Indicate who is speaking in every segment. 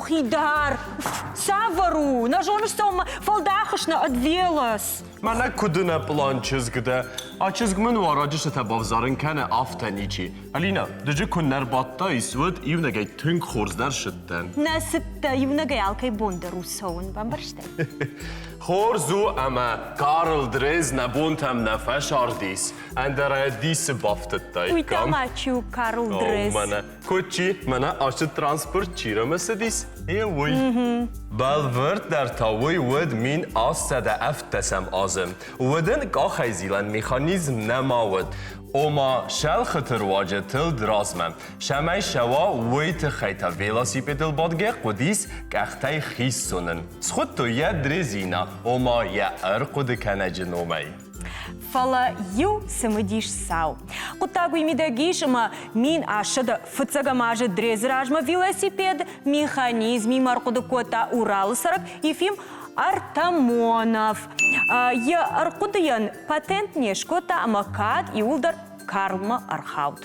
Speaker 1: Хидар, цавӕр у? Нӕ зоныс цӕуылмӕ фӕлдахыс нӕ ӕд велос.
Speaker 2: Мӕнӕ куыд нӕ пълан чызг дӕ. А чызг мын уӕраджы сытӕ бавзарын кӕны, афтӕ ничи. Алина, дыджы куы нӕ рбадтаис, уӕд иунӕгӕй тынг хорз дӕр сыдтӕн.
Speaker 1: Нӕ цыдтӕ, иунӕгӕй алкӕй бон дӕр у цӕуын, бамбӕрстай?
Speaker 2: Хорз у ӕмӕ Карл Дрез нӕ бонтӕм нӕ фӕсардис, ӕндӕра дисы бафтыдтаиккам.
Speaker 1: Уый та ма чи у Карл Дрез?
Speaker 2: Мӕнӕ куыд чи, мӕнӕ ацы транспорт чи рымысыдис, е уый. Бӕлвырддӕр та уый уыд 1817 азы. Уыд ын къахӕйзилӕн механизм нӕма уыд. Ома, сӕлхыты руаджы тылд размӕ. Цӕмӕй сӕуа, уый тыххӕй та велосипедыл бадгӕ хъуыдис къӕхтӕй хиссонын. Схуыдтой йӕ дрезина, ома йӕ ӕрхъуыды кӕнӕджы номӕй.
Speaker 1: Фӕлӕ иу цымыдис цау. Хъуыддаг уый мидӕг ис, ӕмӕ 1801 азы Дрезы размӕ велосипед механизмимӕ ӕрхъуыды кодта Уралы цӕрӕг Ефим Артамонов. Йӕ ӕрхъуыдыйӕн патент не скодта ӕмӕ кӕд иуылдӕр Карлмӕ ӕрхауд.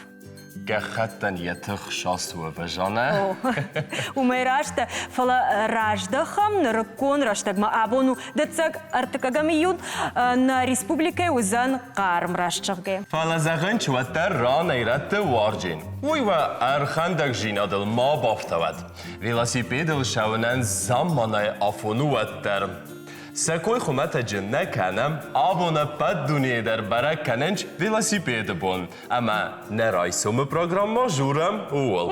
Speaker 2: Гӕххӕттӕн йӕ тых саст уӕвӕзанӕ.
Speaker 1: Уымӕй раст, фӕлӕ раздӕхӕм нырыккон рӕстӕгмӕ. Абон у дыццӕг ӕртыккӕгӕм июнь. Нӕ республикӕйы уыдзӕн хъарм, раст зӕгъгӕ.
Speaker 2: Фӕлӕ зӕгъын чи уӕддӕр ранӕй-рӕтты уарджын. Уый уӕ ӕрхӕндӕгдзинадыл ма бафтауӕд. Велосипедыл цӕуынӕн замманай афон у уӕддӕр. Сӕ кой хуымӕтӕджы нӕ кӕнӕм, абон ӕппӕт дунейы дӕр бӕрӕг кӕнынц велосипеды бон. Ӕмӕ нӕ райсомы программӕ дзурӕм ууыл.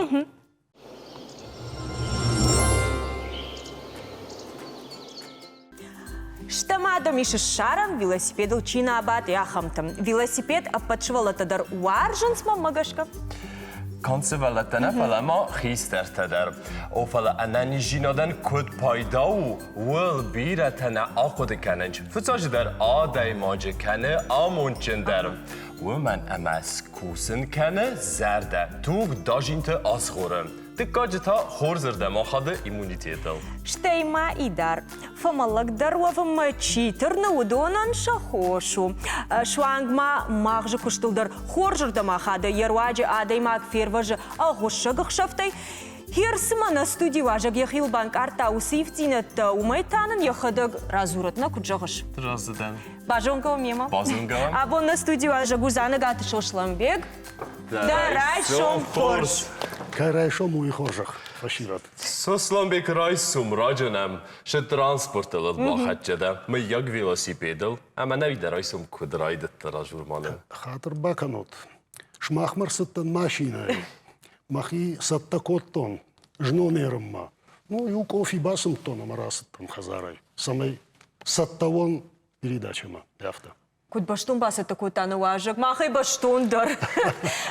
Speaker 1: Стӕм адӕм ис ссарӕн, велосипедыл чи нӕ абадт, ахӕмты. Велосипед ӕппӕт сывӕллӕттӕ дӕр уарзынц, мӕнмӕ гӕсгӕ.
Speaker 2: Канд сывӕллӕттӕ нӕ, фӕлӕ ма хистӕртӕ дӕр. О, фӕлӕ ӕнӕниздзинадӕн куыд пайда у, ууыл бирӕтӕ нӕ ахъуыды кӕнынц. Фыццаджыдӕр адӕймаджы кӕны амондджындӕр. Уымӕн ӕмӕ скусын кӕны зӕрдӕ, туг дадзинты азгъоры. Дыккаджы та хорзырдӕм ахады иммунитетыл.
Speaker 1: Стӕй ма Идар, фӕмӕллӕгдӕр уӕвынмӕ чи тырны, уыдонӕн сӕ хос у. Суанг ма магъзы куыстыл дӕр хорзырдӕм ахады, йӕ руаджы адӕймаг фервӕзы ӕгъуыссӕг ӕхсӕвтӕй. Херцымӕ нӕ студийы уазӕг йӕхиуыл банкъардта уыцы ивддзинӕдтӕ, уымӕй та нын йӕхӕдӕг радзурӕд, нӕ куыд зӕгъыс?
Speaker 2: Разы дӕн.
Speaker 1: Базонгӕ у мемӕ?
Speaker 2: Базонгӕ уӕм.
Speaker 1: Абон нӕ студийы уазӕг у Дзанӕгаты Сослӕнбег. Дӕ райсом хорз!
Speaker 3: Кӕй райсом, уый хорзӕх, фӕсивӕд.
Speaker 2: Сосланбек райсом раджы нӕм сӕ транспортыл бахӕццӕ дӕ, мыййаг велосипедыл, ӕмӕ нӕ дӕ райсом куыд райдыдта разурманы?
Speaker 3: Хатыр бакӕнут. Сымахмӕ рцыдтӕн машинӕйыл. Мӕхи цӕттӕ кодтон знон ерынмӕ. Ну, иу къофи бацымдтон ӕмӕ рацыдтӕн хӕдзарӕй, цӕмӕй цӕттӕ уон передачӕмӕ, афтӕ.
Speaker 1: Куыд бӕстон бацӕттӕ кодта нӕ уазӕг, махӕй бӕстондӕр.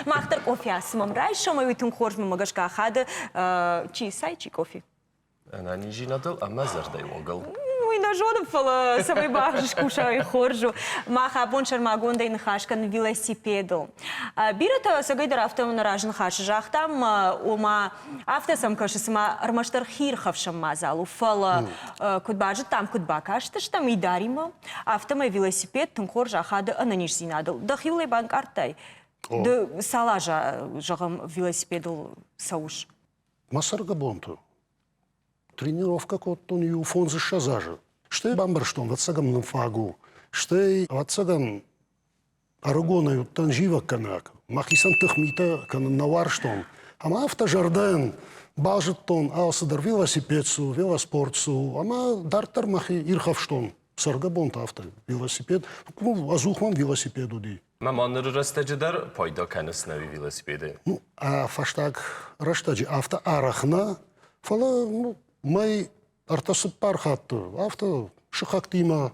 Speaker 1: Мах дӕр къофи ацымӕм райсомӕй, уый тынг хорз мӕмӕ гӕсгӕ ахады. Чи цай, чи къофи?
Speaker 2: Ӕнӕниздзинадыл ӕмӕ зӕрдӕйы уагыл.
Speaker 1: Уый нӕ зонын, фӕлӕ цӕмӕй баххуыс кусай, хорз у. Мах абон сӕрмагондӕй ныхас кӕнын велосипедыл. Бирӕтӕ ӕцӕгӕйдӕр афтӕ нӕ разы ныхасы загътам, ома афтӕ сӕм кӕсы, цыма ӕрмӕстдӕр хиирхӕфсӕн мадзал у, фӕлӕ куыд базыдтам, куыд бакастыстӕм Идаримӕ, афтӕмӕй велосипед тынг хорз ахады ӕнӕниздзинадыл. Дӕхиуыл ӕй банкъардтай? Ды цал азы, зӕгъӕм, велосипедыл цӕуыс?
Speaker 3: Мӕ цӕргӕбонты тренировкӕ кодтон иу фондзыссӕдз азы. Стӕй бамбӕрстон, ӕвӕццӕгӕн мын фаг у. Стӕй, ӕвӕццӕгӕн, ӕрыгонӕй уыдтӕн зивӕггӕнаг. Мӕхицӕн тыхмитӕ кӕнын нӕ уарзтон. Ӕмӕ афтӕ зӕрдӕйӕн базыдтон, алцыдӕр велосипед цы у, велоспорт цы у, ӕмӕ дарддӕр мӕхи ирхӕфстон. Цӕргӕбонты афтӕ велосипед, ну, ӕдзух мӕм велосипед уыди.
Speaker 2: Мӕ ма ныры рӕстӕджы дӕр пайда кӕныс нӕуи велосипедӕй?
Speaker 3: Ну, а фӕстаг рӕстӕджы афтӕ арӕх нӕ, фӕлӕ ну, мӕй ӕртӕ-цыппар хатты афтӕ сыхӕгтимӕ,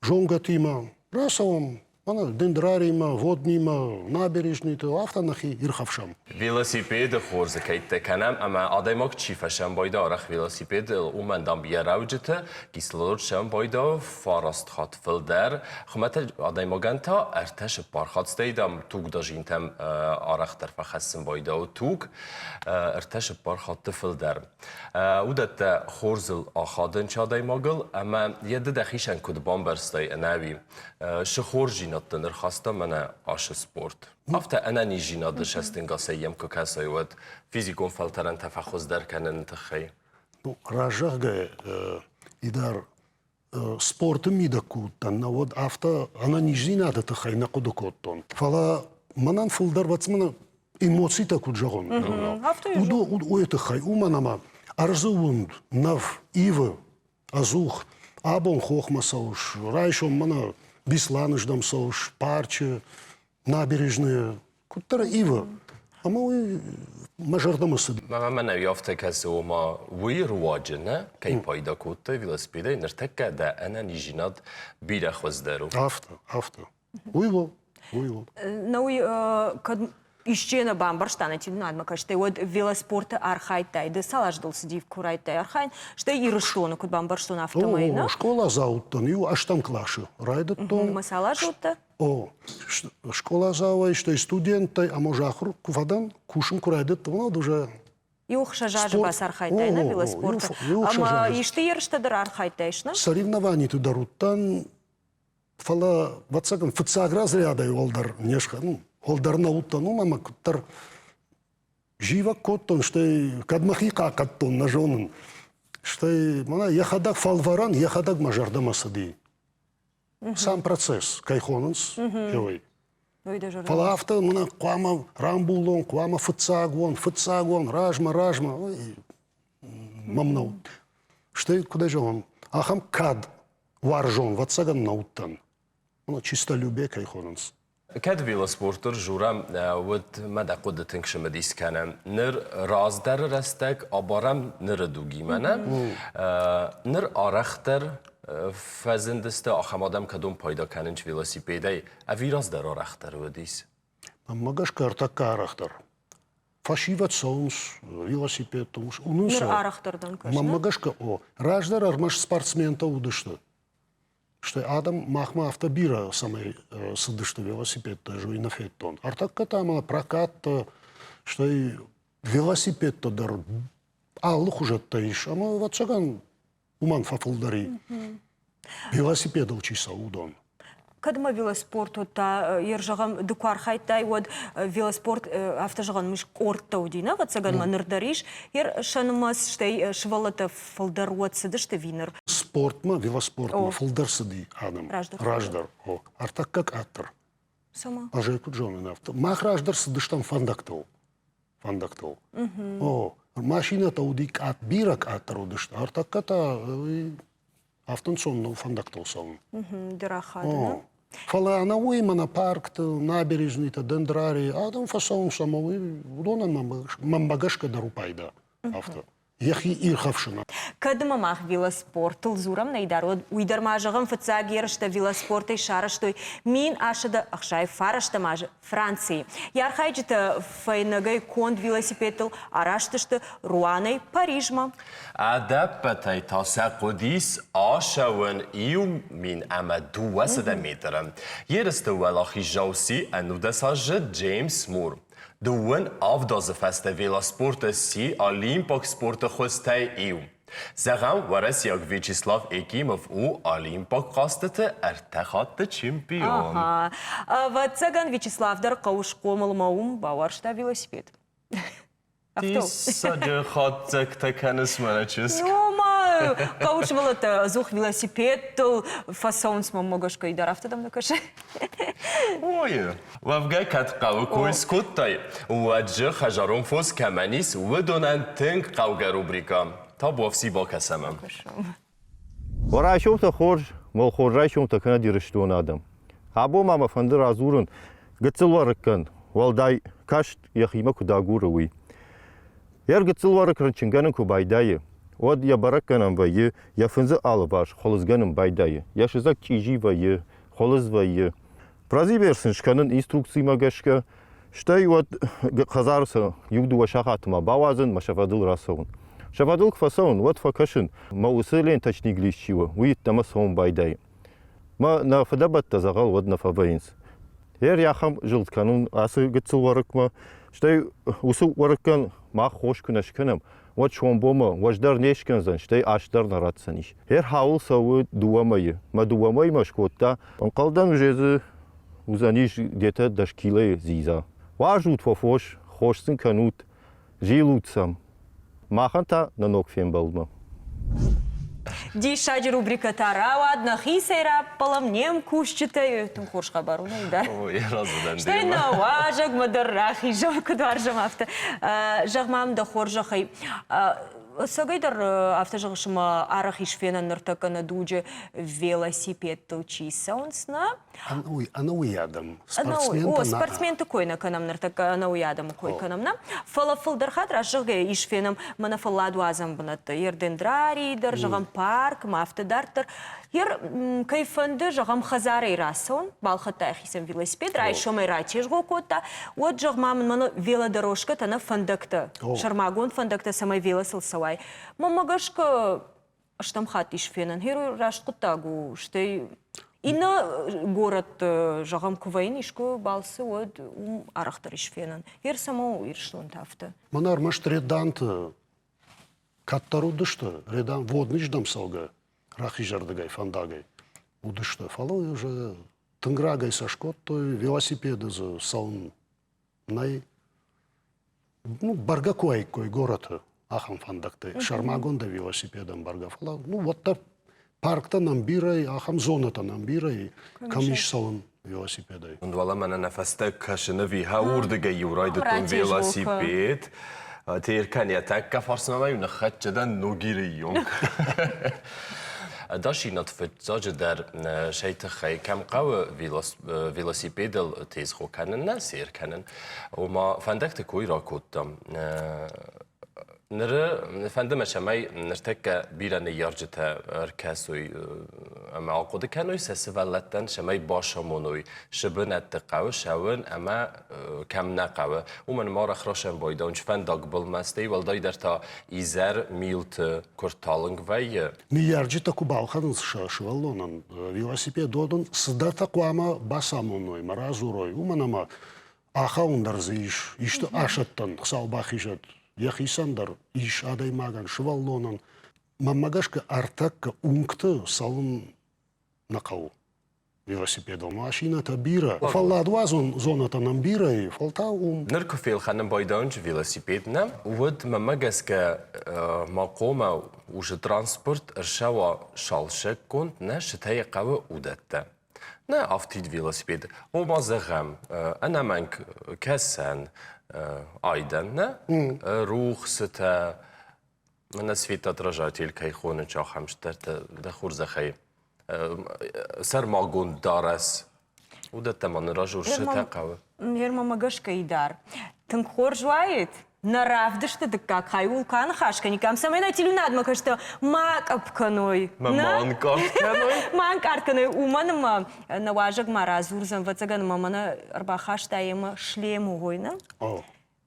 Speaker 3: зонгӕтимӕ рацӕуӕм. Мӕнӕ дендраримӕ, воднимӕ, набережныйты афтӕ нӕхи ирхӕфсӕм.
Speaker 2: Велосипеды хорзы кӕйттӕ кӕнӕм ӕмӕ адӕймаг чи фӕсӕмбайда арӕх велосипедыл, уымӕн, дам, йӕ рӕуджыты кислород сӕмбайда фараст хатт фылдӕр. Хуымӕтӕг адӕймагӕн та ӕртӕ цыппар хатт, стӕй, дам, тугдадзинтӕм арӕхдӕр фӕхӕссын байдауы туг ӕртӕ цыппар хатты фылдӕр. Уыдӕттӕ хорзыл ахадынч адӕймагыл ӕмӕ йӕ ды дӕхицӕн куыд бамбӕрстай ӕнӕуи, цы хорздзинӕдтӕ ӕрхаста мӕнӕ ацы спорт? Афтӕ ӕнӕниздзинады цӕстӕнгасӕй йӕм куы кӕсай, уӕд физикон фӕлтӕрӕнтӕ фӕхуыздӕр кӕныны тыххӕй.
Speaker 3: Ну, разӕгъгӕ, Идар, спорты мидӕг куы уыдтӕн, нӕ уӕд афтӕ ӕнӕниздзинады тыххӕй нӕ хъуыды кодтон. Фӕлӕ мӕнӕн фылдӕр вӕцмӕ эмоцитӕ куыд зӕгъон, уый тыххӕй, уымӕн ӕмӕ ӕрдзы уынд, нӕв ивы ӕдзух. Абон хохмӕ цӕуыс, райсом мӕнӕ Беслӕны здӕм цӕуыс, парчы, набережные, куыддӕр ивы. Ӕмӕ уый мӕ зӕрдӕмӕ цыд.
Speaker 2: Мӕнӕ афтӕ кӕсы, ома уый руаджы нӕ кӕй пайда кодтай велосипедӕй, ныртӕккӕ дӕ ӕнӕниздзинад бирӕ хуыздӕр у.
Speaker 3: Афтӕ, афтӕ. Уый у, уый у.
Speaker 1: Ну, кӕд исчи нӕ бамбӕрста нӕ телеуынадмӕ кӕстӕй, уӕд велоспорты архайдтай. Ды цал азы дыл цыди, куы райдыдтай архайын? Стӕй Ирыстоны куыд бамбӕрстон, афтӕмӕй, нӕ?
Speaker 3: Скъоладзау уыдтӕн, иу ӕстӕм къласы райдыдтон.
Speaker 1: Ӕмӕ цал азы уыдтӕ?
Speaker 3: О, скъоладзауӕй, стӕй студенттӕй ӕмӕ уже ахуыр куы фӕдӕн, кусын куы райдыдтон, уӕд уже
Speaker 1: Иу ӕхсӕз азы бацархайдтай нӕ велоспорты? Ӕмӕ исты ерыстӕ дӕр архайдтай, нӕ?
Speaker 3: Соревнованиты дӕр уыдтӕн, фӕлӕ, ӕвӕццӕгӕн, фыццаг разрядӕй уӕлдӕр не схӕн, уӕлдӕр нӕ уыдтӕн, уым ӕмӕ куыддӕр зивӕг кодтон, стӕй кӕд мӕхи хъахъхъӕдтон, нӕ зонын. Стӕй мӕнӕ йӕхӕдӕг фӕлварӕн, йӕхӕдӕг мӕ зӕрдӕмӕ цыди. Сам процесс, кӕй хонынц, уый. Фӕлӕ афтӕ мӕнӕ хъуамӕ рамбулон, хъуамӕ фыццаг уон, фыццаг уон, размӕ, размӕ. Мӕм нӕ уыд. Стӕй, куыд ӕй зӕгъон, ахӕм кад уарзон, ӕвӕццӕгӕн, нӕ уыдтӕн. Ну, чистолюбие кӕй хонынц.
Speaker 2: Кӕд велоспортыл журӕм, уӕд мӕ дӕ хъуыды тынг цымыдис кӕны. Ныр раздӕры рӕстӕг абарӕм ныры дугимӕ, нӕ? Ныр арӕхдӕр фӕзындысты ахӕм адӕм, кӕдон пайда кӕнынц велосипедӕй, ӕви раздӕр арӕхдӕр уыдис?
Speaker 3: Мӕнмӕ гӕсгӕ ӕртӕккӕ арӕхдӕр. Фӕсивӕд цӕуынц велосипедтыл.
Speaker 1: Уынынц. Ныр арӕхдӕр дӕм кӕсы?
Speaker 3: Мӕнмӕ гӕсгӕ, о. Раздӕр ӕрмӕст спортсментӕ уыдысты. Стӕй адӕм махмӕ афтӕ бирӕ цӕмӕй цыдысты велосипедтӕ, ӕз уый нӕ федтон. Ӕртӕккӕ та ма прокаттӕ, стӕй велосипедтӕ дӕр алы хуызӕттӕ ис, ӕмӕ, ӕвӕццӕгӕн, уымӕн фӕфылдӕр и. Велосипедыл чи цӕуы, уыдон.
Speaker 1: Кӕд ма велоспорт уыд та, ер зӕгъӕм, ды куы архайдтай, уӕд велоспорт, афтӕ зӕгъӕн, ис къордтӕ уыди, нӕ, ӕвӕццӕгӕн ма ныр дӕр ис. Ер сӕ нымӕц, стӕй сывӕллӕттӕ фылдӕр уӕд цыдысты ӕви ныр?
Speaker 3: Спортмӕ, велоспортмӕ фылдӕр цыди адӕм.
Speaker 1: Раздӕр.
Speaker 3: Раздӕр, о. Ӕртӕккӕ къаддӕр.
Speaker 1: Цӕмӕ?
Speaker 3: Ӕз ӕй куыд зонын, афтӕ. Мах раздӕр цыдыстӕм фӕндӕгтыл. Фӕндӕгтыл. О, машинӕтӕ уыди къад, бирӕ къаддӕр уыдысты. Ӕртӕккӕ та афтӕ ӕнцон нӕу фӕндӕгтыл цӕуын.
Speaker 1: Дырахады.
Speaker 3: Фӕлӕ ӕнӕуый мӕнӕ паркты, набережныйтӕ, дендрарийы адӕм фӕцӕуынц ӕмӕ уый уыдонӕн мӕнмӕ гӕсгӕ дӕр у пайда. Афтӕ. Йӕхи ирхӕфсынӕн.
Speaker 1: Кӕд ма мах велоспортыл дзурӕм нӕй дӕр, уӕд уый дӕр ма зӕгъӕм, фыццаг ерыстӕ велоспортӕй сарӕзтой 1069 азы Францийы. Йӕ архайджытӕ фӕйнӕгӕй конд велосипедтыл араст сты Руанӕй Парижмӕ.
Speaker 2: Ӕдӕппӕтӕй та сӕ хъуыдис ацӕуын 1200 метры. Ерысты уӕлахиздзау сси ӕнудӕсазы Джеймс Мур. Дыууын авд азы фӕстӕ велоспорты сси олимпаг спорты хуызтӕй иу. Зӕгъӕм, уӕрӕсейаг Вячеслав Екимов у олимпаг хъӕзтыты ӕртӕ хатты чемпион.
Speaker 1: Ага. Ӕвӕццӕгӕн, Вячеслав дӕр хъӕуы схъомылмӕ уым бауарзта велосипед.
Speaker 2: Диссаджы хатдзӕгтӕ кӕныс, мӕнӕ чызг.
Speaker 1: Ну, ма хъӕуы сывӕллӕттӕ ӕдзух велосипедтыл фӕцӕуынц мӕнмӕ гӕсгӕ дӕр афтӕ дӕм нӕ кӕсы?
Speaker 2: Ой, уӕвгӕ кӕд хъӕуы кой скодтай, уӕд же хӕдзарон фос кӕмӕн ис, уыдонӕн тынг хъӕугӕ рубрикӕ. Табуафси бакӕсӕм ӕм.
Speaker 4: Уӕ райсомтӕ хорз, уӕ хорз райсомтӕ кӕнӕд Ирыстоны адӕм. Абон ма мӕ фӕнды радзурын гыццыл уӕрыккӕн, уӕлдай каст йӕхимӕ куыд агуры, уый. Йӕ гыццыл уӕрыкк рынчынгӕнын куы байдайы, уӕд йӕ бӕрӕггӕнӕн вӕййы, йӕ фындзы алыварс хуылыдзгӕнын байдайы, йӕ сыдзӕг чъизи вӕййы, хуылыдз вӕййы. Прозибер сын скӕнын инструкцимӕ гӕсгӕ, стӕй уӕд хӕдзары сӕ иу-дыууӕ сахаты ма бауадзын мӕ сӕ фӕдыл рацӕуын. Сӕ фӕдыл куы фӕцӕуын, уӕд фӕкӕсын, мӕ уыцы ленточник лист чи у, уый йеддӕмӕ цӕуын байдайы. Мӕ нӕ фыдӕбӕттӕ дзӕгъӕл уӕд нӕ фӕвӕййынц. Ер ахӕм зылд кӕнын ацы гыццыл уӕрыкмӕ, стӕй уыцы уӕрыккӕн мах хос куы нӕ скӕнӕм, уӕд сомбонмӕ уӕздӕр не скӕндзӕн, стӕй ас дӕр нӕ ратдзӕнис. Ӕрхауыл цӕуы дыууӕ мӕйы. Мӕ дыууӕ мӕймӕ скодта. Ӕнхъӕлдӕн уже дзы уыдзӕнис где-то дӕс килойы дзидза. Уарзут уӕ фос, хос сын кӕнут, зилут сӕм. Махӕн та нӕ ног фембӕлдмӕ.
Speaker 1: Диссаджы рубрикӕ та рауад, нӕхицӕй раппӕлӕм не мкусджытӕй. Тынг хорз хабар у, нӕ дӕр. Стӕй нӕ уазӕгмӕ дӕр рахизӕм, куыд уарзӕм, афтӕ. Зӕгъ мӕм дӕ хорзӕхӕй, Цӕгӕйдӕр афтӕ зӕгъыс, ӕмӕ арӕх ис фенӕн ныртӕккӕ нӕ дуджы велосипедтыл чи цӕуынц, нӕ?
Speaker 3: Ӕнӕуый адӕм. Спортсментӕ
Speaker 1: О, спортсменты кой нӕ кӕнӕм ныртӕккӕ, ӕнӕуый адӕмы кой кӕнӕм, нӕ? Фӕлӕ фылдӕр хатт раст зӕгъгӕйӕ ис фенӕм мӕнӕ фӕлладуадзӕн бынӕтты, Ердендрарийы дӕр, зӕгъӕм, парк ӕмӕ афтӕ дарддӕр. Ер кӕй фӕнды, зӕгъӕм, хӕдзарӕй рацӕуын, балхӕдта йӕхицӕн велосипед, райсомӕй ратезгъо кодта, уӕд, зӕгъ ма мын, мӕнӕ велодорожкӕтӕ, нӕ фӕндӕгтӕ, сӕрмагонд фӕндӕгтӕ, цӕмӕй велосыл цӕуай. Мӕнмӕ гӕсгӕ, стӕм хатт ис фенӕн. Гъер раст хъуыддаг у, стӕй иннӕ горӕтты, зӕгъӕм, куы вӕййын искуы балцы, уӕд уым арӕхдӕр ис фенӕн. Гъер цӕмӕ у Ирыстон та афтӕ?
Speaker 3: Мӕнӕ ӕрмӕст Реданты кӕддӕр уыдысты, Редан водныйыздӕм цӕугӕ рахизӕрдыгӕй фӕндагӕй уыдысты. Фӕлӕ уже тынг рагӕй сӕ скодтой, велосипеды дзы цӕуын нӕй. Ну, бӕргӕ куы уаиккой горӕты ахӕм фӕндӕгтӕй, сӕрмагондӕй велосипедӕн бӕргӕ, фӕлӕ ну, уӕддӕр парктӕ нӕм бирӕ, ахӕм зонӕтӕ нӕм бирӕ, кӕм ис цӕуын велосипедӕй.
Speaker 2: Уӕлӕ мӕнӕ нӕ фӕстӕ кӕсын ӕви хӕ уырдыгӕй иу райдыдтон велосипед. Теркӕн йӕ тӕккӕ фарсмӕ иу ныххӕццӕ дӕн Ногиры онг. Ӕдасдзинад фыццаджыдӕр сӕй тыххӕй кӕм хъӕуы велосипедыл тезгъо кӕнын нӕ сер кӕнын, ома фӕндӕгты кой ракодтам. Ныры фӕнды мӕ, цӕмӕй ныртӕккӕ бирӕ ныййарджытӕ ӕркӕсой ӕмӕ ахъуыды кӕной сӕ сывӕллӕттӕн, цӕмӕй бацамоной, цы бынӕтты хъӕуы цӕуын ӕмӕ кӕм нӕ хъӕуы. Уымӕн ӕмӕ арӕх расӕмбӕлдӕн фӕндагбылмӕ, стӕй уӕлдайдӕр та изӕр милты куы рталынг вӕййы.
Speaker 3: Ныййарджытӕ куы балхӕнынц сӕ сывӕллонӕн велосипед, уӕд ын цыдӕртӕ хъуамӕ бацамоной ӕмӕ радзурой, уымӕн ӕмӕ ахауын дӕр дзы ис, исты асӕттӕн, Хуыцау бахизӕд, йӕхицӕн дӕр ис адӕймагӕн, сывӕллонӕн. Мӕнмӕ гӕсгӕ ӕртӕккӕ уынгты цӕуын нӕ хъӕуы велосипедыл. Машинӕтӕ бирӕ, фӕлладуадзон зонӕтӕ нӕм бирӕ и, фӕлтау уым.
Speaker 2: Ныр куы фелхӕнын байдайынчы велосипед нӕ, уӕд мӕнмӕ гӕсгӕ ма хъомӕ усы транспорт ӕрцӕуа салсӕггонд, нӕ сытӕй хъӕуы уыдӕттӕ. Нӕ афтид велосипед, ома зӕгъӕм, ӕнӕмӕнг кӕсӕн айдӕн, нӕ рухсытӕ, мӕнӕ светоотражатель кӕй хонынц, ахӕм стӕртӕ дӕ хорзӕхӕй сӕрмагонд дарӕс. Уыдӕттӕ ма ныр разурсытӕ хъӕуы.
Speaker 1: Ныр мӕ гӕсгӕ дӕр тынг хорз уаид, нӕ равдысты дыккаг хай ууыл куы аныхас кӕниккам, цӕмӕй нӕ телеуынадмӕ кӕстӕ ма къӕпп кӕной.
Speaker 2: Ма ӕнкъард кӕной?
Speaker 1: Ма ӕнкъард кӕной, уымӕн ӕмӕ нӕ уазӕг ма радзурдзӕн, ӕвӕццӕгӕн ӕмӕ мӕнӕ ӕрбахаста йемӕ шлем уой, нӕ?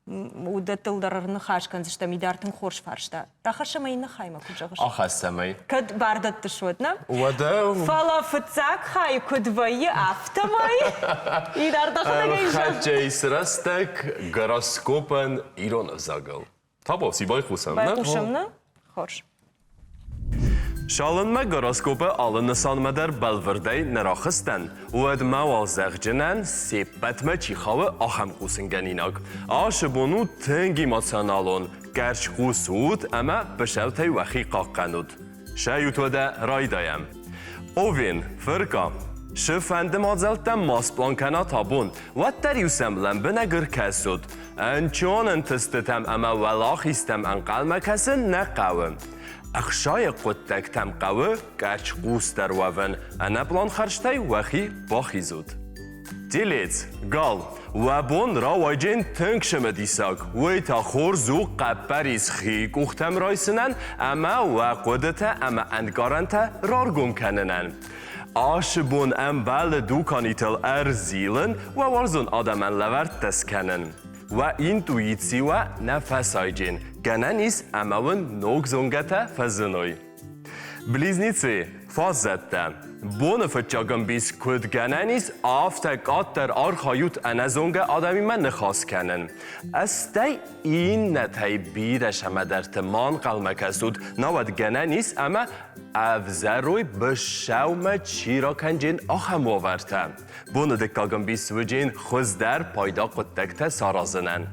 Speaker 1: Уыдӕттыл дӕр ӕрныхас кӕндзыстӕм, Идар тынг хорз фарста. Рахӕссӕм ӕй иннӕ хаймӕ, куыд зӕгъыс?
Speaker 2: Ахӕссӕм ӕй.
Speaker 1: Кӕд бар дӕттыс, уӕд, нӕ?
Speaker 2: Уӕдӕ.
Speaker 1: Фӕлӕ фыццаг хай куыд вӕййы, афтӕмӕй Идар дӕхӕдӕг ӕй зӕгъ.
Speaker 2: Ӕрхӕццӕ ис рӕстӕг гороскопӕн ирон ӕвзагыл. Табуафси, байхъусӕм, нӕ?
Speaker 1: Байхъусӕм, нӕ? Хорз.
Speaker 2: Цалынмӕ гороскопы алы нысанмӕ дӕр бӕлвырдӕй нӕ рахызтӕн, уӕдмӕ уал зӕгъджынӕн се ппӕтмӕ чи хауы, ахӕм хъусынгӕнинаг. Ацы бон у тынг эмоционалон, къӕрцхъус ут ӕмӕ быцӕутӕй уӕхи хъахъхъӕнут. Сӕйут уӕдӕ райдайӕм. Овен, фырка, цыфӕнды мадзӕлттӕ ма сплан кӕнат абон, уӕддӕр-иу сӕм лӕмбынӕг ӕркӕсут. Ӕнцон ӕнтыстытӕм ӕмӕ уӕлахизтӕм ӕнхъӕлмӕ кӕсын нӕ хъӕуы. Ӕхсайы хъуыддӕгтӕм хъӕуы къӕрцхъусдӕр уӕвын, ӕнӕпълан хӕрзтӕй уӕхи бахизут. Телец, гал, уӕ бон рауайджен тынг цымыдисаг, уый та хорз у хъӕппӕрис хи къухтӕм райсынӕн ӕмӕ уӕ хъуыдытӕ ӕмӕ ӕнкъарӕнтӕ раргом кӕнынӕн. Ашы бон ӕмбӕлы дуканитыл ӕрзилын, уӕ уарзон адӕмӕн лӕвӕрттӕ скӕнын. Уӕ интуици уӕ нӕ фӕсайджын, гӕнӕн ис ӕмӕ уын ног зонгӕтӕ фӕзыной. Близнецы, фаззӕттӕ. Боны фыццаг ӕмбис куыд гӕнӕн ис, афтӕ къаддӕр архайут ӕнӕзонгӕ адӕмимӕ ныхас кӕнын. Стӕй иннӕтӕй бирӕ сӕмӕдӕрты ма нхъӕлмӕ кӕсут, науӕд гӕнӕн ис ӕмӕ ӕвзӕрой быцӕумӕ чи ракӕнджын, ахӕм уавӕртӕ. Боны дыккаг ӕмбис уыджын хуыздӕр пайда хъуыддӕгтӕ саразынӕн.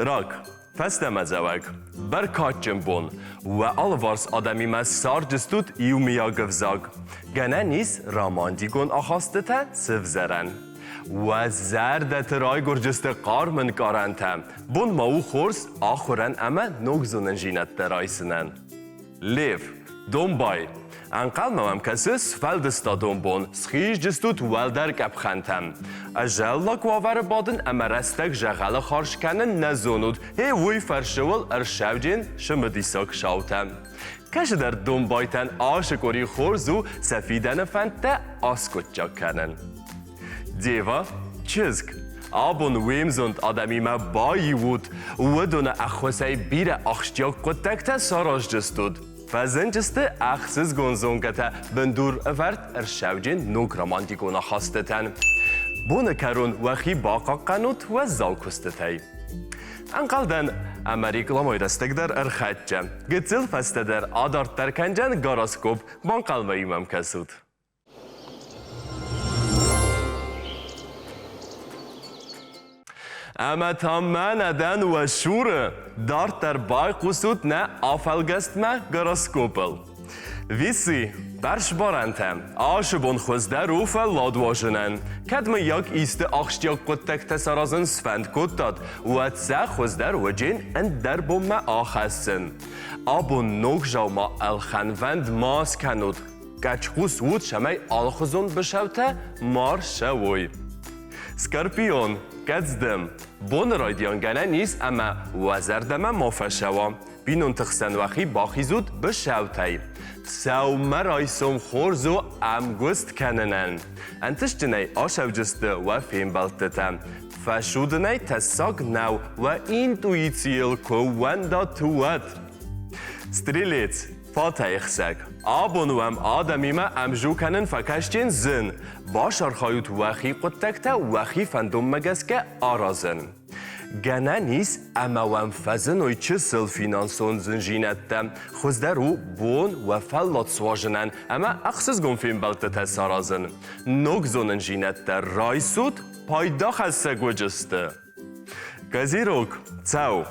Speaker 2: Рак. Фӕстӕмӕдзӕуӕг, бӕркадджын бон! Уӕ алыварс адӕмимӕ цардыстут иумиаг ӕвзаг. Гӕнӕн ис романтикон ахастытӕ сывзӕрӕн. Уӕ зӕрдӕты райгуырдысты хъарм ӕнкъарӕнтӕ. Бон ма у хорз ахуырӕн ӕмӕ ног зонындзинӕдтӕ райсынӕн. Лев, домбай. Ӕнхъӕлмӕ уӕм кӕсы сфӕлдыстадон бон, схизджыстут уӕлдӕр къӕпхӕнтӕм. Ӕзӕллаг уавӕры бадын ӕмӕ рӕстӕг зӕгъӕлы харз кӕнын нӕ зонут, гъе уый фӕрсы уыл ӕрсӕвджын цымыдисаг саутӕ. Кӕсыдӕр домбайтӕн ацы къуыри хорз у сӕ фидӕны фӕндтӕ аскъуыддзаг кӕнын. Дева, чызг, абон уе мзонд адӕмимӕ баиу ут, уыдоны ӕххуысӕй бирӕ ахсджиаг хъуыддӕгтӕ сараздзыстут. Фӕзынджысты ӕхсызгон зонгӕтӕ бындур ӕвӕрд ӕрсӕвджын ног романтикон ахастытӕн. Боны кӕрон уӕхи бахъахъхъӕнут уӕззау куыстытӕй. Ӕнхъӕлдӕн, ӕмӕ рекламӕйы рӕстӕг дӕр ӕрхӕццӕ. Гыццыл фӕстӕдӕр адарддӕр кӕндзӕн гороскоп, банхъӕлмӕ-иу мӕм кӕсут. Ӕмӕ та мӕнӕ дӕн уӕ цуры, дарддӕр байхъусут нӕ афӕлгӕстмӕ гороскопыл. Виси, бӕрзбарӕнтӕ, ацы бон хуыздӕр у фӕллад уадзынӕн. Кӕд мыййаг исты ахсджиаг хъуыддӕгтӕ саразын сфӕнд кодтат, уӕд сӕ хуыздӕр уыджын ӕндӕр бонмӕ ахӕссын. Абон ног дзаума ӕлхӕнвӕнд ма скӕнут, Къӕчхъус ут, цӕмӕй алыхуызон быцӕутӕ ма рцӕуой. Скорпион, кӕдздым, боны райдиан гӕнӕн ис ӕмӕ уӕ зӕрдӕмӕ ма фӕцӕуа. Бинонты хсӕн уӕхи бахизут быцӕутӕй. Сӕумӕрайсом хорз у ӕмгуыст кӕнынӕн. Ӕнтыстджынӕй ацӕуджысты уӕ фембӕлдтытӕ. Фӕсудынӕй тӕссаг нӕу уӕ интуицийыл куы ууӕндат, уӕд. Стрелец, Фатӕйхсӕг. Абон уӕм адӕмимӕ ӕмзу кӕнын фӕкӕсджын зын. Бацархайут уӕхи хъуыддӕгтӕ уӕхи фӕндонмӕ гӕсгӕ аразын. Гӕнӕн ис, ӕмӕ уӕм фӕзыной чысыл финансон зындзинӕдтӕ. Хуыздӕр у бон уӕ фӕллад суазынӕн ӕмӕ ӕхсызгон фембӕлдтытӕ саразын. Ног зонындзинӕдтӕ райсут, пайдахӕссӕг уыдзысты. Козерог, цӕу.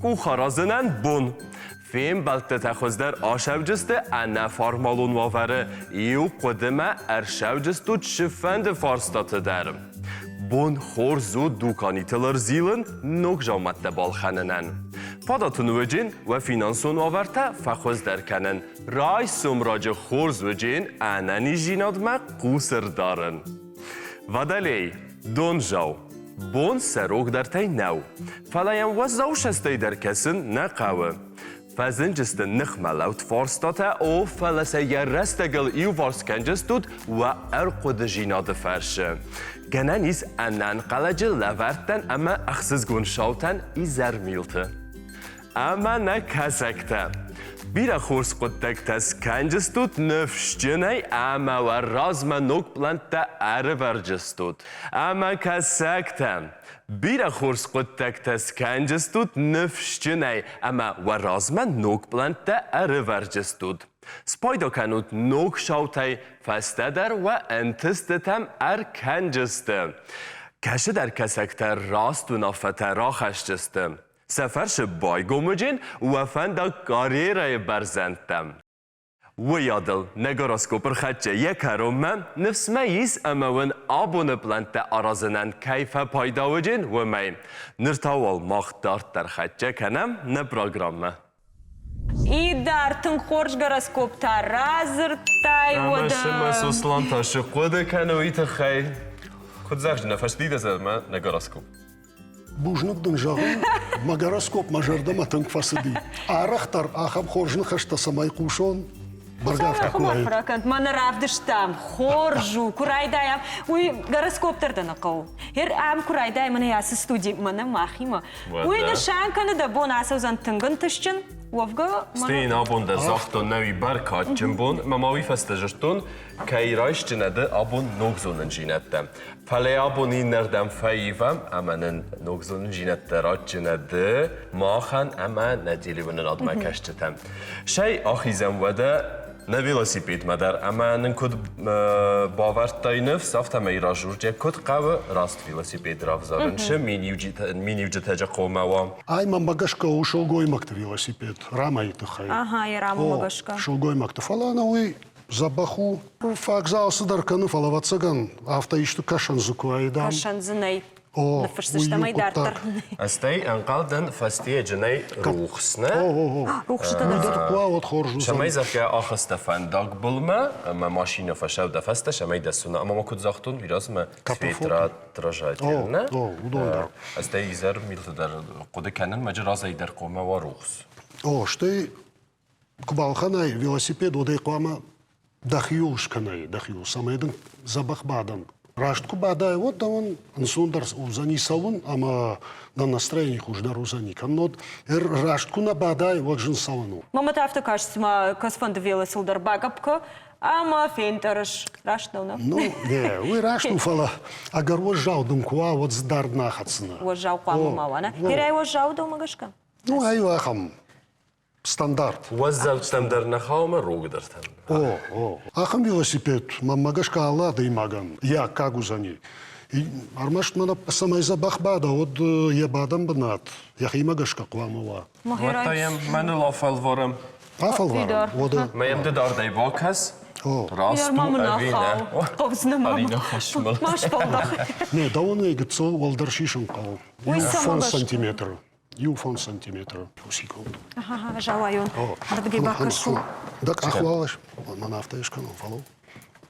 Speaker 2: Къухаразынӕн бон. Фембӕлдтытӕ хуыздӕр ацӕуджысты ӕнӕформалон уавӕры. Иу хъуыдымӕ ӕрцӕуджыстут цыфӕнды фарстаты дӕр. Бон хорз у дуканитыл ӕрзилын, ног дзаумӕттӕ балхӕнынӕн. Фадат уын уыджын уӕ финансон уавӕртӕ фӕхуыздӕр кӕнын. Райсом раджы хорз уыджын ӕнӕниздзинадмӕ хъус ӕрдарын. Водолей, донзау. Бон сӕ рогдӕртӕй нӕу, фӕлӕ йӕм уӕззау сӕстӕй дӕр кӕсын нӕ хъӕуы. Фӕзынджысты ныхмӕлӕуд фарстатӕ, о, фӕлӕ сӕ йӕ рӕстӕгыл иуварс кӕнджыстут уӕ ӕрхъуыдыдзинады фӕрцы. Гӕнӕн ис ӕнӕнхъӕлӕджы лӕвӕрттӕн ӕмӕ ӕхсызгон саутӕн изӕрмилты. Ӕмӕ нӕ кӕсӕгтӕ! Бирӕ хорз хъуыддӕгтӕ скӕнджыстут ныфсджынӕй ӕмӕ уӕ размӕ ног пълӕнттӕ ӕрывӕрджыстут. Ӕмӕ кӕсӕгтӕ! Бирӕ хорз хъуыддӕгтӕ скӕнджыстут ныфсджынӕй ӕмӕ уӕ размӕ ног пълӕнттӕ ӕрывӕрджыстут. Спайда кӕнут ног саутӕй, фӕстӕдӕр уӕ ӕнтыстытӕм ӕркӕнджысты. Кӕсыдӕр кӕсӕгтӕ раст уынаффӕтӕ рахӕсджысты. Сӕ фӕрсы байгомыджын уӕ фӕндаг карьерӕйы бӕрзӕндтӕм. Уыйадыл нӕ гороскоп ӕрхӕццӕ йӕ кӕронмӕ, ныфс мӕ ис ӕмӕ уын абоны пълӕнттӕ аразынӕн кӕй фӕпайдауыджын, уымӕй. Ныр та уал мах дарддӕр хӕццӕ кӕнӕм нӕ программӕ.
Speaker 1: Идар, тынг хорз гороскоп та радзырдтай, уӕдӕ.
Speaker 2: Ӕмӕ Сослан та цы хъуыды кӕны уый тыххӕй? Куыд зӕгъдзынӕ, фӕстидӕ нӕ гороскоп?
Speaker 3: Бузныг дын зӕгъын, мӕ гороскоп мӕ зӕрдӕмӕ тынг фӕцыди. Арӕхдӕр ахӕм хорз ныхӕстӕ цӕмӕй хъусон. Бӕргӕ афтӕ куы уаид.
Speaker 1: Ракӕнт, мӕнӕ равдыстам, хорз у, куы райдайӕм, уый гороскоп дӕр дӕ нӕ хъӕуы. Ер ӕм куы райдайӕм, мӕнӕ ацы студи, мӕнӕ махимӕ. Уый нысан кӕны, дӕ бон ацӕудзӕн тынг ӕнтыстджын, уӕвгӕ...
Speaker 2: Стӕй йын абон дӕр загътон, нӕуи бӕркадджын бон, мӕ ма уый фӕстӕ зыдтон, кӕй райсджынӕ ды абон ног зонындзинӕдтӕ. Фӕлӕ абон иннӕрдӕм фӕивӕм ӕмӕ нын ног зонындзинӕдтӕ ратджынӕ ды махӕн ӕмӕ нӕ телеуынынадмӕ кӕсджытӕн. Сӕй ахизӕм уӕдӕ нӕ велосипедмӕ дӕр ӕмӕ нын куыд бавӕрдтай ныфс, афтӕмӕй разурджӕ куыд хъӕуы раст велосипед равзарын, цы миниуджытӕ хъуамӕ уа?
Speaker 3: Ай мӕнмӕ гӕсгӕ у сылгоймӕгты велосипед рамӕйы тыххӕй.
Speaker 1: Ага, йӕ рамӕмӕ гӕсгӕ.
Speaker 3: Сылгоймӕгты, фӕлӕ ӕнӕуый дзӕбӕх у. Фаг дзы алцыдӕр кӕны, фӕлӕ ӕвӕццӕгӕн, афтӕ исты кӕсӕн дзы куы уаид ам.
Speaker 1: Кӕсӕн дзы нӕй. Ныффысдзыстӕм ӕй дарддӕр.
Speaker 2: Стӕй ӕнхъӕл дӕн фӕстейӕджынӕй рухс, нӕ?
Speaker 1: Рухсытӕ дӕр.
Speaker 3: Уый дӕр уӕд хорз уыдзӕн.
Speaker 2: Цӕмӕй, зӕгъгӕ, ахызтӕ фӕндаг былмӕ, ӕмӕ машинӕ фӕсӕв дӕ фӕстӕ, цӕмӕй дӕ суна. Ӕмӕ ма куыд загътон, уый размӕ светоотражатель, нӕ?
Speaker 3: Уыдон дӕр.
Speaker 2: Стӕй изӕр милты дӕр хъуыды кӕнын, мӕджы разӕй дӕр хъуамӕ уа рухс.
Speaker 3: О, стӕй куы балхӕнай велосипед, уӕд ӕй хъуамӕ дӕхиуыл скӕнай, дӕхиуыл, цӕмӕй дын дзӕбӕх бадӕн. Раст куы бадай, уӕд дӕуӕн ӕнцондӕр уыдзӕни цӕуын ӕмӕ дӕ настроени хуыздӕр уыдзӕни. Кӕннод раст куы нӕ бадай, уӕд зын цӕуӕн у.
Speaker 1: Мамӕ та афтӕ каст, цыма кӕцыфӕнды велосыл дӕр багӕпп кӕ ӕмӕ фентъӕрыс. Раст нӕу, нӕ?
Speaker 3: Ну, не, уый раст у, фӕлӕ ӕгӕр уӕззау дын куы уа, уӕд дзы дард нӕ ахӕцдзынӕ.
Speaker 1: Уӕззау хъуамӕ ма уа, нӕ? Бирӕ уӕззау дӕумӕ гӕсгӕ?
Speaker 3: Ну, ай у ахӕм стандарт.
Speaker 2: Уӕззӕуттӕм дӕр нӕ хауы ӕмӕ рогдӕртӕм.
Speaker 3: О, о. Ахӕм велосипед мӕнмӕ гӕсгӕ алы адӕймагӕн йӕ аккаг уыдзӕни. Ӕрмӕст мӕнӕ цӕмӕй дзӕбӕх бада, уӕд йӕ бадӕн бынат йӕхимӕ гӕсгӕ хъуамӕ уа.
Speaker 2: Уӕд та йӕм мӕныл афӕлварӕм.
Speaker 3: Афӕлварӕм, уӕдӕ.
Speaker 2: Мӕ йӕм ды дардӕй бакӕс. Раст у ӕви нӕ?
Speaker 1: Арина Ма сфӕлдах.
Speaker 3: Не, дӕуӕн ӕй гыццыл уӕлдӕр сисын хъӕуы. Иу фондз сантиметры. Иу фондз сантиметры секунд.
Speaker 1: Ӕз ауайон. Ардыгӕй бакӕсон.
Speaker 3: Дӕ къах уалӕс, мӕн афтӕ скӕнон, фӕлӕуу.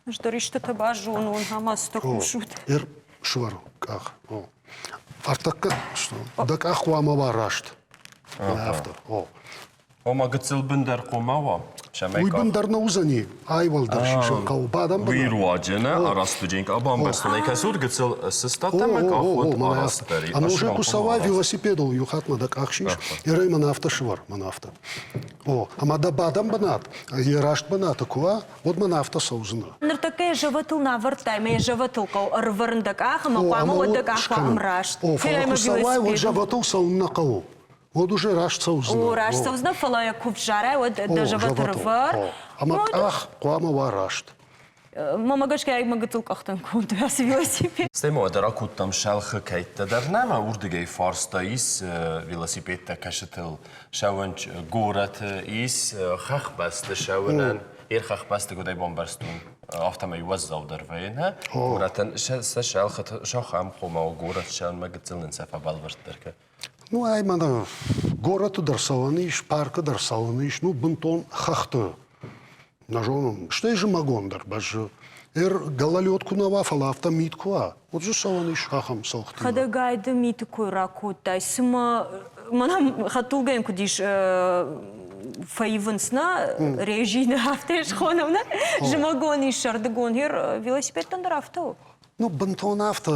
Speaker 1: Ӕз дӕр истытӕ базонон, ӕмӕ цытӕ кусут.
Speaker 3: Эр сывӕр къах. Ӕртӕккӕ дӕ къах хъуамӕ уа раст. Афтӕ. О.
Speaker 2: Ома гыццыл бындӕр хъуамӕ уа?
Speaker 3: Уый бындӕр нӕ уыдзӕни, айуӕлдӕр сисын хъӕуы. Бадӕн
Speaker 2: Уый руаджы нӕ арӕзт уыди бамбӕрстон ӕй кӕсут гыццыл сыстадтӕ ӕмӕ къах уӕд арӕзтдӕр.
Speaker 3: Ӕмӕ уже куы цӕуай велосипедыл иу хатт ма дӕ къах сис, ерӕй мӕн афтӕ сывӕр, мӕн афтӕ. О, ӕмӕ дӕ бадӕн бынат, йӕ раст бынаты куы уа, уӕд мӕн афтӕ цӕудзынӕ.
Speaker 1: Ныртӕккӕ йӕ зӕвӕтыл нӕвӕрдтай, мӕ йӕ зӕвӕтыл хъӕуы ӕрывӕрын дӕ къах, ӕмӕ хъуамӕ уӕд дӕ къах уа ӕмраст.
Speaker 3: О, фӕлӕ куы цӕуай, уӕд зӕвӕтыл цӕуын нӕ хъӕуы. Уӕд уже раст цӕудзынӕ.
Speaker 1: О, раст цӕудзынӕ, фӕлӕ йӕ куы взарай, уӕд дӕ зӕвӕт ӕрывӕр.
Speaker 3: Ӕмӕ къах хъуамӕ уа раст.
Speaker 1: Мӕмӕ гӕсгӕ мӕ гыццыл къӕхтӕн конд ацы велосипед.
Speaker 2: Стӕй ма уӕдӕ ракодтам сӕлхы кӕйттӕ дӕр. Нӕма уырдыгӕй фарста ис велосипедтӕ кӕсытыл сӕуӕнч горӕты ис хӕхбӕсты сӕуынӕн. Ер хӕхбӕсты куыдӕй бамбӕрстон, афтӕмӕй уӕззаудӕр вӕййы, нӕ? Горӕтӕн сӕ сӕлхыты сахам хъомау горӕт сӕуынмӕ гыццыл нын сӕ фӕбӕлвырддӕр кӕ.
Speaker 3: Ну, ай мӕнӕ горӕты дӕр цӕуӕн ис, паркы дӕр цӕуӕн ис, ну, бынтон хӕхты. Нӕ зонын, стӕй зымӕгон дӕр бӕззы. Эр гололед куы нӕ уа, фӕлӕ афтӕ мит куы уа, уӕд дзы цӕуӕн ис ахӕм цӕлхтимӕ.
Speaker 1: Хӕдӕгай ды миты кой ракодтай, цыма мӕнӕ хӕдтулгӕйӕн куыд ис фӕивынц нӕ резинӕ, афтӕ схонӕм нӕ? Зымӕгон ис, сӕрдыгон, ер велосипедтӕн дӕр афтӕ у?
Speaker 3: Ну, бынтон афтӕ,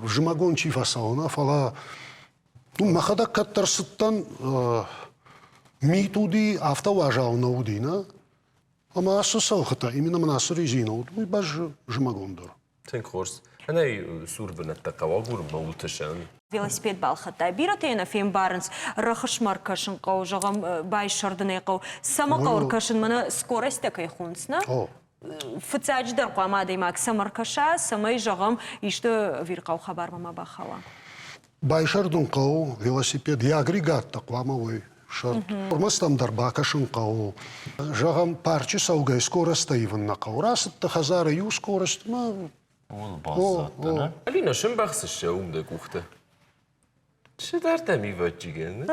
Speaker 3: зымӕгон чи фӕцӕуы, нӕ, фӕлӕ ну, мӕхӕдӕг кӕддӕр цыдтӕн, мит уыди, афтӕ уазал нӕ уыди, нӕ? Ӕмӕ ацы цӕлхытӕ, именно мын ацы резинӕ уыд, уый бӕззы зымӕгон дӕр.
Speaker 2: Тынг хорз. Ӕнӕ сур бынӕттӕ хъӕуы агурын мӕ сӕн.
Speaker 1: Велосипед балхӕдтай. Бирӕтӕ нӕ фембарынц, рӕхысмӕ ӕркӕсын хъӕуы, зӕгъӕм, байсӕрдын ӕй хъӕуы. Цӕмӕ хъӕуы ӕркӕсын, мӕнӕ скоростьтӕ кӕй хонынц, нӕ? Фыццаджыдӕр хъуамӕ адӕймаг цӕмӕ ӕркӕса, цӕмӕй, зӕгъӕм, исты ӕвирхъау хабармӕ ма бахауа.
Speaker 3: Байсӕрдын хъӕуы велосипед, йӕ агрегаттӕ хъуамӕ уой сӕрд. Ӕрмӕст дӕр бакӕсын хъӕуы. Зӕгъӕм, парчы цӕугӕ скоростӕ ивын нӕ хъӕуы. Рацыдтӕ хӕдзары иу скоростмӕ.
Speaker 2: Ууыл баззадтӕ, нӕ? Алина, сӕмбӕхсыс сӕ уым дӕ къухтӕ. Цыдӕр дӕм ивӕджджигӕн.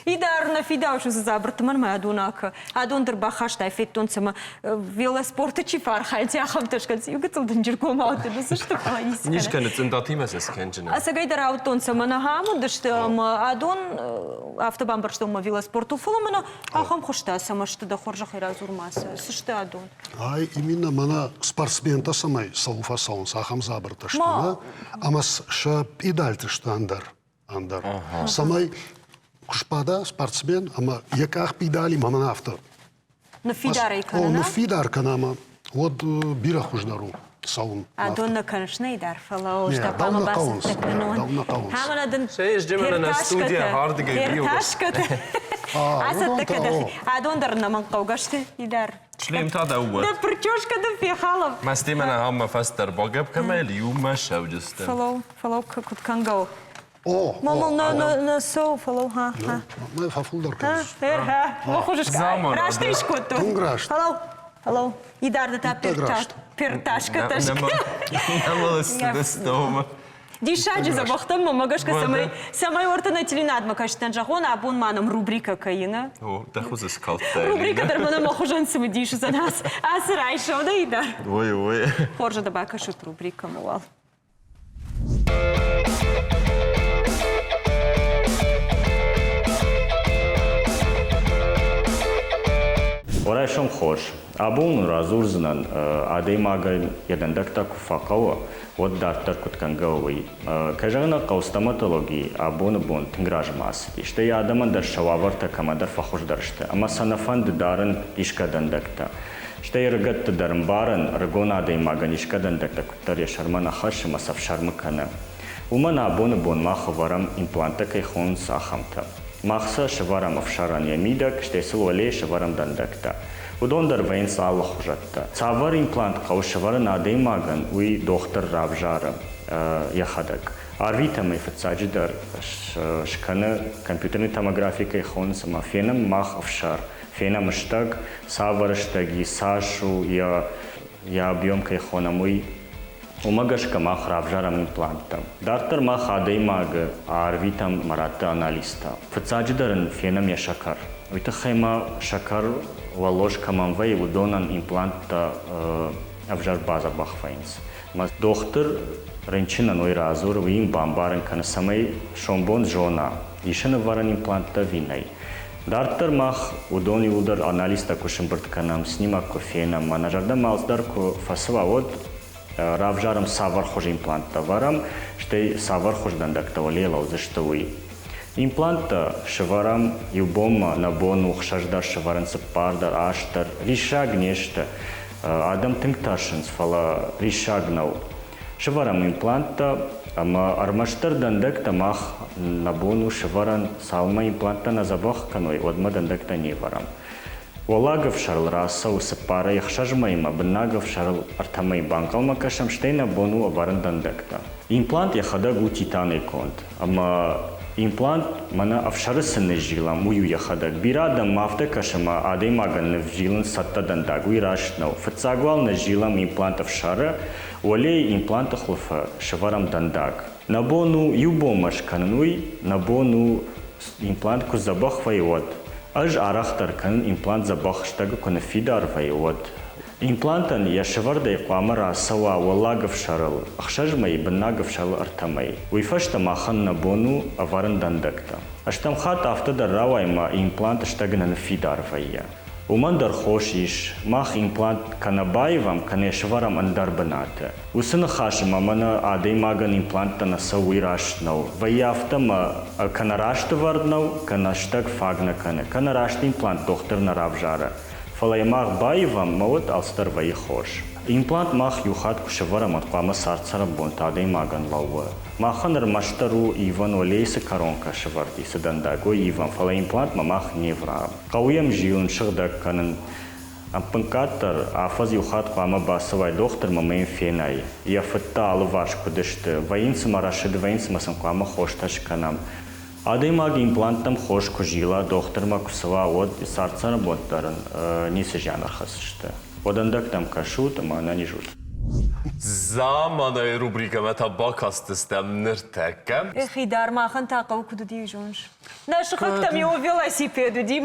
Speaker 1: Идар нӕ фидаусы дзабырты мӕнмӕ адон акӕ. Адон дӕр бахастай, федтон цӕмӕ велоспорты чи фӕархайдта, ахӕмтӕ скӕнц. Иу гыццыл дынджыргомау уыдзысты, фӕлӕ ницы
Speaker 2: Низ кӕны цъындатимӕ сӕ скӕнджынӕ.
Speaker 1: Ӕцӕгӕйдӕр ауыдтон цӕмӕн ахӕм уыдысты ӕмӕ адон афтӕ бамбӕрстон мӕ велоспортыл, фӕлӕ мӕнӕ ахӕм хуызтӕ цӕмӕ сты, дӕ хорзӕхӕй радзур ма сӕ, цы сты адон?
Speaker 3: Ай именно мӕнӕ спортсментӕ цӕмӕй цӕуыл фӕцӕуынц, ахӕм дзабыртӕ сты, нӕ? Ӕмӕ сӕ пъедальты сты ӕндӕр. Ӕндӕр. Цӕмӕй куы сбада спортсмен ӕмӕ йӕ къах педалимӕ мӕнӕ афтӕ
Speaker 1: Ныффидар ӕй кӕна?
Speaker 3: О, ныффидар кӕна ӕмӕ уӕд бирӕ хуыздӕр у цӕуын.
Speaker 1: Адон нӕ кӕныс нӕ дӕр, фӕлӕ ӕз хъуамӕ бацӕттӕ кӕнон. Ӕмӕ дын перташкӕтӕ ацӕттӕ кӕ Адон дӕр ӕнӕмӕнгхъӕугӕ сты, Идар.
Speaker 2: Шлем та дӕу уӕд.
Speaker 1: Дӕ прическа дын фехалӕм.
Speaker 2: Мӕсти мӕнӕ ам мӕ фӕстӕр багӕпп кӕмӕй иумӕ сӕвджысты.
Speaker 1: Фӕлӕуу, фӕлӕуу, куыд кӕнгӕ у?
Speaker 3: О,
Speaker 1: Мамыл, на, на, на, со, фӕлӕуу, ха, ха.
Speaker 3: Мӕ фӕфылдӕр кӕныс.
Speaker 1: Ха, мӕ хуыз раст ӕй скодтон.
Speaker 3: Тынг раст.
Speaker 1: Фӕлӕуу, фӕлӕуу. Идар та перташкӕтӕ. Диссаджы дзӕбӕхтӕн мӕмӕ гӕсгӕ, цӕмӕй, цӕмӕй уӕртӕ нӕ теленадмӕ кӕсджытӕн зӕгъон, абон ма нӕм рубрикӕ кӕй нӕ.
Speaker 2: О, дӕ хуыз скалдтай.
Speaker 1: Рубрикӕ дӕр мӕнӕ мӕ хуызӕн цымыдис уыдзӕн ацы райсом, да, Идар?
Speaker 2: Ой, ой.
Speaker 1: Хорз, да бакӕсут рубрикӕмӕ уал.
Speaker 5: Райсом хорз. Абон уын радзурдзынӕн, адӕймагӕн йӕ дӕндӕгтӕ куы фӕхъӕуы, уӕд дарддӕр куыд кӕнгӕ у, уый. Кӕй зӕгъын ӕй хъӕуы, стоматологи абоны бон тынг размӕ ацыди. Стӕй адӕмӕн дӕр сӕ уавӕртӕ кӕмӕдӕр фӕхуыздӕр сты, ӕмӕ сӕ нӕ фӕнды дарын искӕ дӕндӕгтӕ. Стӕй ӕрыгӕтты дӕр ӕмбарын, ӕрыгон адӕймагӕн искӕ дӕндӕгтӕ куыддӕр йӕ сӕрмӕ нӕ хӕссы ӕмӕ сӕ ӕфсӕрмы кӕны. Уымӕн абоны бон мах ӕвӕрӕм, импланттӕ кӕй хонынц, ахӕмтӕ. Мах сӕ сӕвӕрӕм ӕфсӕрӕн йӕ мидӕг, стӕй сыл уӕлейы сӕвӕрӕм дӕндӕгтӕ. Уыдон дӕр вӕййынц алыхуызӕттӕ. Цавӕр имплант хъӕуы сӕвӕрын адӕймагӕн, уый дохтыр равзары йӕхӕдӕг. Арвитӕм ӕй фыццаджыдӕр скӕны компьютерный томографи кӕй хонынц ӕмӕ фенӕм мах ӕфсӕр, фенӕм стӕг, цавӕр стӕг и, цас у йӕ йӕ объем кӕй хонӕм, уый. Уымӕ гӕсгӕ мах равзарӕм импланттӕ. Дарддӕр мах адӕймагы арвитӕм мӕрӕтты анализтӕ. Фыццаджыдӕр ын фенӕм йӕ сӕкӕр. Уый тыххӕй ма сӕкӕр уӕллоз кӕмӕн вӕййы, уыдонӕн импланттӕ ӕвзӕр бадзӕбӕх вӕййынц. Ӕмӕ дохтыр рынчынӕн уый радзуры, уый йын бамбарын кӕны, цӕмӕй сомбон зона, ис ын ӕвӕрӕн импланттӕ ӕви нӕй. Дарддӕр мах уыдон иууылдӕр анализтӕ куы сымбырд кӕнӕм, снимок куы фенӕм, мӕ нӕ зӕрдӕмӕ алцыдӕр куы фӕцӕуа, уӕд равзарӕм цавӕр хуызы импланттӕ ӕвӕрӕм, стӕй цавӕр хуыз дӕндӕгтӕ уӕлейӕ лӕудзысты, уый. Импланттӕ сӕвӕрӕм иу бонмӕ, нӕ бон у хсӕз дӕр сӕвӕрын, цыппар дӕр, аст дӕр. Риссаг не сты. Адӕм тынг тӕрсынц, фӕлӕ риссаг нӕу. Сӕвӕрӕм импланттӕ ӕмӕ ӕрмӕстдӕр дӕндӕгтӕ мах нӕ бон у сӕвӕрӕн, цалынмӕ импланттӕ нӕ дзӕбӕх кӕной, уӕдмӕ дӕндӕгтӕ не вӕрӕм. Уӕллаг ӕфсӕрыл рацӕуы цыппарӕй ӕхсӕз мӕймӕ, быннаг ӕфсӕрыл ӕртӕ мӕйы банхъӕлмӕ кӕсӕм, стӕй нӕ бон у ӕвӕрын дӕндӕгтӕ. Имплант йӕхӕдӕг у титанӕй конд, ӕмӕ имплант мӕнӕ ӕфсӕры цы ныззилӕм, уый у йӕхӕдӕг. Бирӕ адӕммӕ афтӕ кӕсы, ӕмӕ адӕймагӕн нывзилын цӕттӕ дӕндаг, уый раст нӕу. Фыццаг уал ныззилӕм имплант ӕфсӕры, Уӕлейы импланты хуылфы сӕвӕрӕм дӕндаг. Нӕ бон у иу бонмӕ скӕнын уый, нӕ бон у имплант куы дзӕбӕх вӕййы, уӕд. Ӕз арӕхдӕр кӕнын имплант дзӕбӕх стӕгы куы ныффидар вӕййы, уӕд. Имплантӕн йӕ сӕвӕрдӕй хъуамӕ рацӕуа уӕллаг ӕфсӕрыл ӕхсӕз мӕйы, быннаг ӕфсӕрыл ӕртӕ мӕйы. Уый фӕстӕ махӕн нӕ бон у ӕвӕрын дӕндӕгтӕ. Ӕстӕм хатт афтӕ дӕр рауайы ӕмӕ имплант стӕг нӕ ныффидар вӕййы. Уымӕн дӕр хос ис, мах имплант кӕнӕ баивӕм, кӕнӕ сӕвӕрӕм ӕндӕр бынаты. Уыцы ныхасы ма мӕнӕ адӕймагӕн импланттӕ нӕ цӕуы, уый раст нӕу. Вӕййы афтӕ ӕмӕ кӕнӕ раст ӕвӕрд нӕу, кӕнӕ стӕг фаг нӕ кӕны, кӕнӕ раст имплант дохтыр нӕ равзары. Фӕлӕ йӕ мах баивӕм, ӕмӕ уӕд алцыдӕр вӕййы хорз. Имплант мах иу хатт куы сӕвӕрӕм, уӕд хъуамӕ цард-цӕрӕнбонты адӕймагӕн лӕууы. Махӕн ӕрмӕстдӕр у ивӕн уӕлейы цы коронкӕ сӕвӕрд и, цы дӕндаг, уый ивӕм, фӕлӕ имплантмӕ мах не врӕм. Хъӕуы йӕм зилын, сыгъдӕг кӕнын. Ӕппынкъаддӕр афӕдз иу хатт хъуамӕ бацӕуай дохтырмӕ ӕмӕ йын фенай, йӕ фыдтӕ алыварс куыд сты, вӕййынц ӕмӕ рӕсыд вӕййынц ӕмӕ сын хъуамӕ хостӕ скӕнӕм. Адӕймаг импланттӕм хос куы зила, дохтырмӕ куы цӕуа, уӕд цард-цӕрӕнбонты дӕр ын ницы зиан ӕрхӕсдзысты. Уӕ дӕндӕгтӕм кӕсут ӕмӕ ӕнӕниз ут.
Speaker 2: Заманайы рубрикӕмӕ та бакастыстӕм ныртӕккӕ.
Speaker 1: Эхи дӕр махӕн та хъӕуы куыд уыди, зоныс? Нӕ сыхӕгтӕм иу велосипед уыди,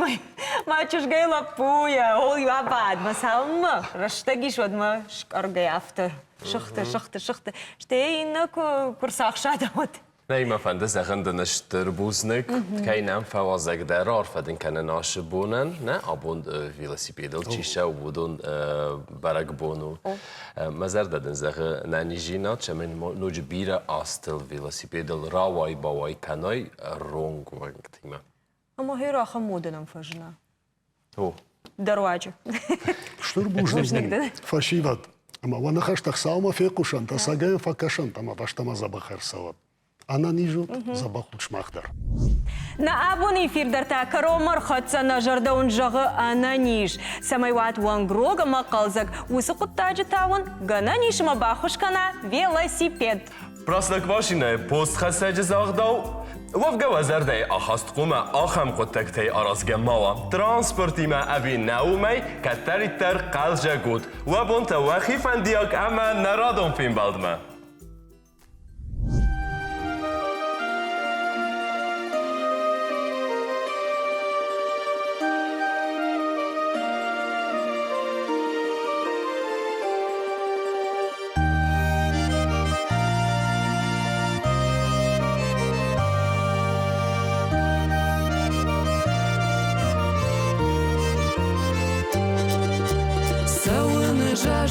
Speaker 1: мӕ чызгӕй лӕппуйӕ, ол иу абад, мӕ цалынмӕ рӕстӕг ис, уӕдмӕ скъӕргӕ афтӕ сыхты, сыхты, сыхты. Стӕй иннӕ куы рцахсадӕуӕд.
Speaker 2: Нӕй мӕ фӕнды зӕгъын дын стыр бузныг, кӕй нӕм фӕуазӕг дӕ, раарфӕ дын кӕнын ацы бонӕн. Нӕ абон велосипедыл чи цӕуы, уыдон бӕрӕгбон у. Мӕ зӕрдӕ дын зӕгъы нӕниздзинад, цӕмӕй ноджы бирӕ азтыл велосипедыл рауай-бауай кӕнай ронг уӕнгтимӕ.
Speaker 1: Ӕмӕ гъер ахӕм мода нӕм фӕзына.
Speaker 2: О.
Speaker 1: Дӕ руаджы.
Speaker 3: Стыр бузныг фӕсивӕд. Ӕмӕ уӕ ныхӕстӕ Хуыцаумӕ фехъусӕнт, ӕцӕгӕй фӕкӕсӕнт ӕмӕ фӕстӕмӕ дзӕбӕх ӕрцӕуӕд. Ӕнӕниз ут, дзӕбӕх ут сымах дӕр.
Speaker 1: Нӕ абоны эфир дӕр та кӕронмӕ рхӕццӕ, нӕ зӕрдӕ уын зӕгъы ӕнӕниз. Цӕмӕй уат уӕнгрог ӕмӕ хъӕлдзӕг, уыцы хъуыддаджы та уын гӕнӕн ис ӕмӕ баххуыс кӕна велосипед.
Speaker 2: Простоквашинойы постхӕссӕджы загъдау, уӕвгӕ уӕ зӕрдӕйы ахаст хъуамӕ ахӕм хъуыддӕгтӕй аразгӕ ма уа. Транспортимӕ ӕви нӕ уымӕй, кӕддӕриддӕр хъӕлдзӕг ут. Уӕ бонтӕ уӕхи фӕндиаг ӕмӕ нӕ радон фембӕлдмӕ!
Speaker 6: Цӕуын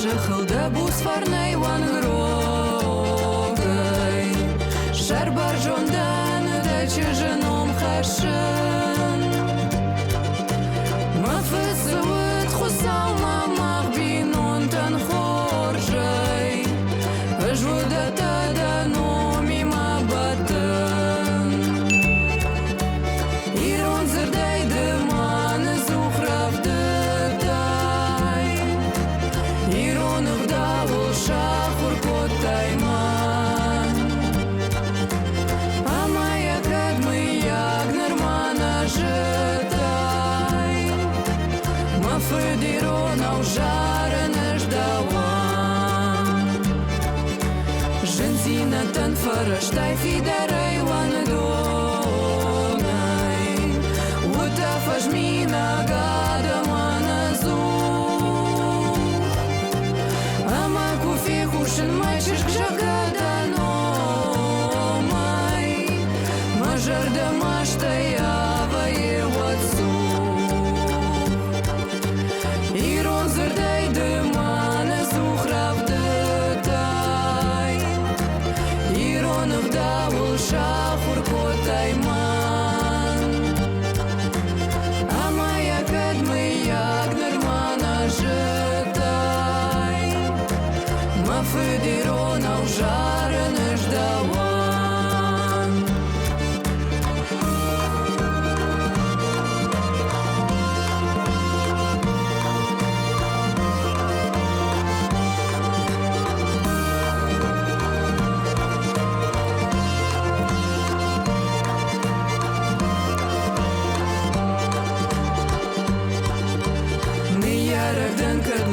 Speaker 6: зӕххыл дӕ буц фӕрнӕй уӕнгрогӕй, Сӕрбӕрзондӕн дӕ чызджы ном хӕссын. Мӕ фыд цы уыд, Хуыцаумӕ мах бинонтӕн хорзӕй, Ӕз уыдӕттӕ дӕ номимӕ бӕттын. Ирон дзырдӕй ды мӕны цух рӕвдыдтай, Ирон ӕгъдауыл сахуыр кодтай мӕн. Ӕмӕ йӕ кӕд мыййаг нырма нӕ зыдтай, Мӕ фыд иронау зарын ӕз дӕуӕн. Зындзинӕдтӕн фӕрӕзтай фидарӕй уӕндонӕй, Уыдтӕ фӕзминаг адӕмӕн ӕдзух. Ӕмӕ куы фехъусын мӕ чызг зӕгъгӕ дӕ номӕй, Мӕ зӕрдӕ мӕстӕй авӕййы уӕд цух. Ирон дзырдӕй ды мӕн ӕдзух рӕвдыдтай, Ирон ӕгъдауыл сахуыр кодтай мӕн. Ӕмӕ йӕ кӕд мыййаг нырма нӕ зыдтай, Мӕ фыд иронау зарын ӕз дӕуӕн. Ныййарӕг дӕн кӕд